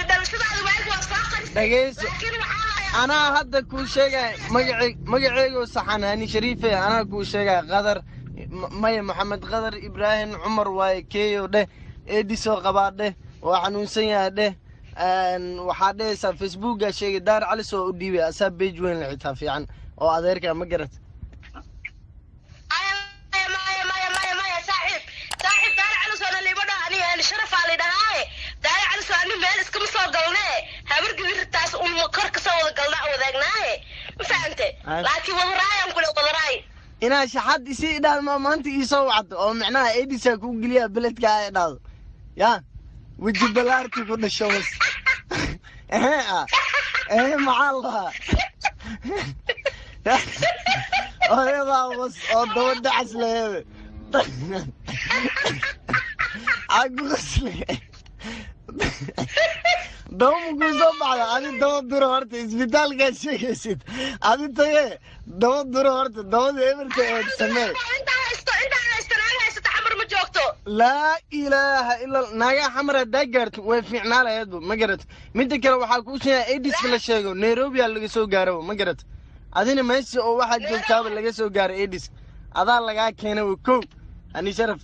Dhalashadaada waagi waa soo qarisay. Dhageyso. Laakiin waxaa Anaa hadda kuu sheegaya magacay, magaceygoo saxan, Hani Shariife, anaa kuu sheegaya. Qadar maya, Maxamed Qadar Ibraahim Cumar waaye. Keeyo dheh, eedisoo qabaa dheh, waa xanuunsan yahay dheh. Waxaa dhehaysaa Facebooka sheegay Daar Calis oo u dhiibay asaa page weyn la xitaa fiican oo adeerka, ma garat? Maya, maya, maya, maya, maya, saaxiib, saaxiib, Daara Calis liima dhaha. Aniga Hani Sharafaa la dhahaaye. Daara Calis ani meel iskama soo galne, habar gibirtaas un kor kasoo wada galnaa, wadaagnaaye, ma fahante? Ay. Laakiin wadaraayaan kule, wadaraay. Inaa shaxad isii idhaahdo ma maanta iisoo wacdo oo micnaha eedisaa kuu geliyaa beledka ay dhahdo ya weji balaarti ku dhasho bas. Ehe, ah, ehe, maxaa la dhahaa? Hooyadaa bas oo daba dacas laheede aa ku qasle. Daba ma kuu soo baxda? Adi daba duro horta, isbitaalkaa sheegaysid adi taye, daba duro horta, dabada eberta eed samee. Intaa haysto, intaa haysto, naag haysato Xamar ma joogto. Laa ilaaha ila naagaha Xamar haddaa gaarto way fiicnaa laheedba, ma garat? Midda kale waxaa kuu sheegaa, aidiska la sheego Nairobi aa laga soo gaaraba, ma garat? Adina meesha oo waxaad joogtaaba laga soo gaaray aidis, adaa lagaa keenay. Wa kow, Hani Sharaf,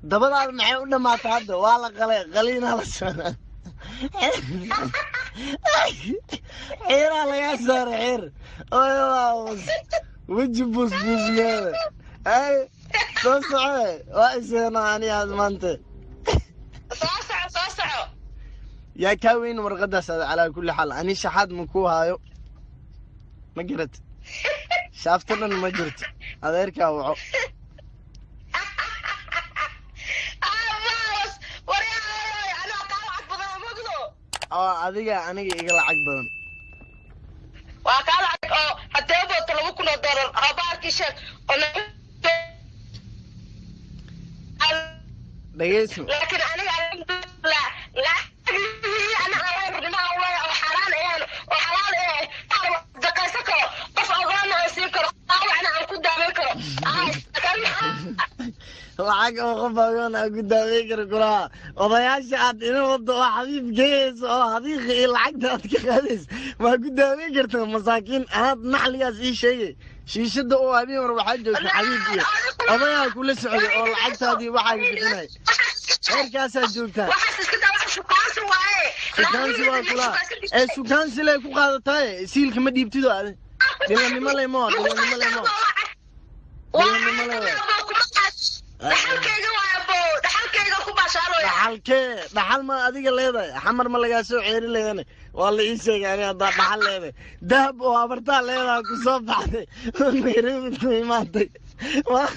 dabadaada maxay u dhamaatay hadda? Waa la qalay, qaliinaa la saaraa, xiiraa lagaa saaray, xiir. Oy, weji buusbuusmeeda ay soo socoe, waa iseena ani aad maanta. Soo soco, soo soco. Yaa kaa weyn warqadaas ada? Calaa kulli xaal ani shaxaad ma ku haayo, ma garat? Shaafto dhan ma jirto, adeerkaa waco. Abaas waryaa, anaa kaa lacag badan, mogdo? Oo adiga aniga iga lacag badan? Waa kaa lacag oo haddee booto $2,000 habaarkii sheeg oo Dhegeyso. Laakiin aniga alxamdulilah, lacagihii ana aan oo xaaraan ahayn oo xalaal eh aan daqaysan karo, qof agoonna aan siin karo, dhaawacna aan ku daaweyn karo. Lacag oo qof agoon aa ku daaweyn karo kulaha, odayaasha aad ina wado oo xabiib geeyeysa oo hadiiqa iyo lacagta aad ka qaadaysa waa ku daaweyn kartaa masaakiin. Anaad naxligaas ii sheegay, shiishada oo habeen hore waxaa joogta xabiib iyo odayaa kula socday oo lacagtaadii waxaa bixinay, heerkaasaa joogtaa. Waxaas iska daa, wax shukaansi waaye. Sukaansi waa kulaha ee sukaansi lay ku qaadataaye, siilka ma dhiibtido ade, dhilanimo lay mo, dhilanimo lay mo, dhilanimo lay waay. Dhaxalkayga waay abo, dhaxalkayga ku baashaalooya. Dhaxalkee? Dhaxal ma adiga leedahay? Xamar ma lagaa soo ceeri leedane? Waa la ii sheegay ani haddaa dhaxal leedahay, dahab oo abartaa leedahay ku soo baxday oo Nairobi ku imaatay, waa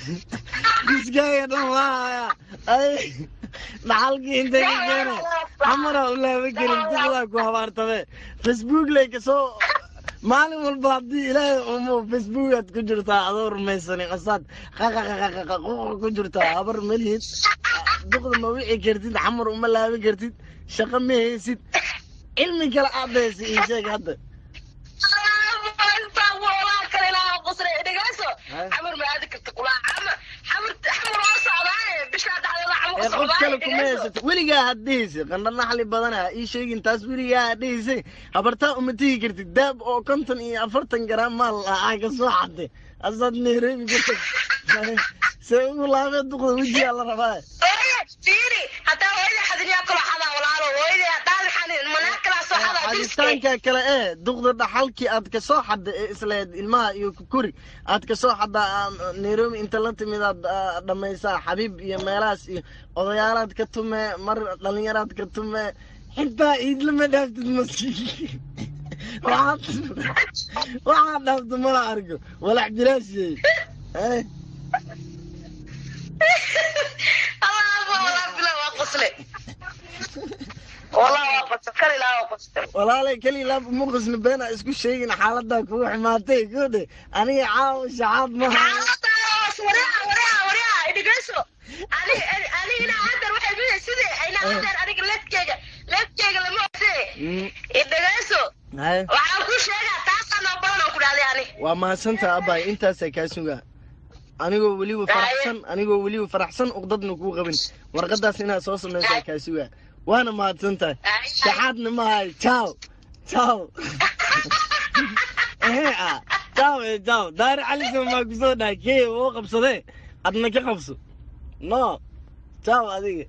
diskaaga dhan waa hayaa. Ay, dhaxalkii intay ka keenay xamaraa u laaban karin, duqdaa ku habaartame. Facebook lay kasoo maalin walba haddii Ilaahay umo Facebookaad ku jirtaa adoo rumaysanin, asaad qaqaqaqaqa ku jirtaa. Habar malihid, duqda ma wici kartid, Xamar uma laaban kartid, shaqo ma haysid, cilmi kale aad haysa ii sheeg hadda. Xamar ma aadi karta kulaa, Xamar, Xamar waa socdaaye bishaa dhexdeeda Xamar Ee ku qof kale socdaaye. Kuma haysato weligaa had dhehaysa qandho naxli badana ha ii sheegin taas, weligaa had dhehaysay habartaa uma tegi kartid. Daab oo 50 iyo 40 garaam maal ah aa ka soo xaday asaad Nairobi ku tag, see ugu laabee duqda? Wejigaa la rabaa. Hooye, fiiri, haddaa hooyada xadin yaa kaloo xadaa? Walaalo, hooyada haddaan xadin manaa kalaa soo xadaa diriske. Xaditaanka kale ee duqda dhaxalkii aad kasoo xadda ee isleed ilmaha iyo kukuri aad kasoo xaddaa, Nairobi inta la timid aad dhammaysaa xabiib iyo meelahaas iyo odayaalaad ka tumee, mar dhalinyaraad ka tumee, xitaa iidlama dhaaftid maskiin. Waxaad dhaafto mala arko, walax bilaashiyey. Allah, walaa bila waa qosle, walaa waa qosle, kal ilaa waa qosle. Walaalay, keli laab uma qosni, been ha isku sheegin. Xaaladaa kugu xumaatay kode, aniga caawa shaxaad ma hayo. Xaaladaas, wareeca, wareeca, wareeca, dhegeyso. Ani inaa hadar waxay mihi sidii inaa hadar aniga leedkeyga lama ose. Dhegeyso. Haye. Waxaan ku sheegaa taasaa noo badan oo ku dhahday ani. Waa mahadsantaha abbaay, intaasaa kaa sugaa anigoo weliba faraxsan, anigoo weliba faraxsan, uqdadna kuu qabin. Warqadaas inaad soo samaysaa kaa sugaa. Waana mahadsan tahay. Shaxaadna ma hayo. Ciao ciao. Ehe, ah, ciao, eh, ciao. Daari Calisow maa kusoo dhahay kee oo qabsadee, adna ka qabso. No, ciao adiga.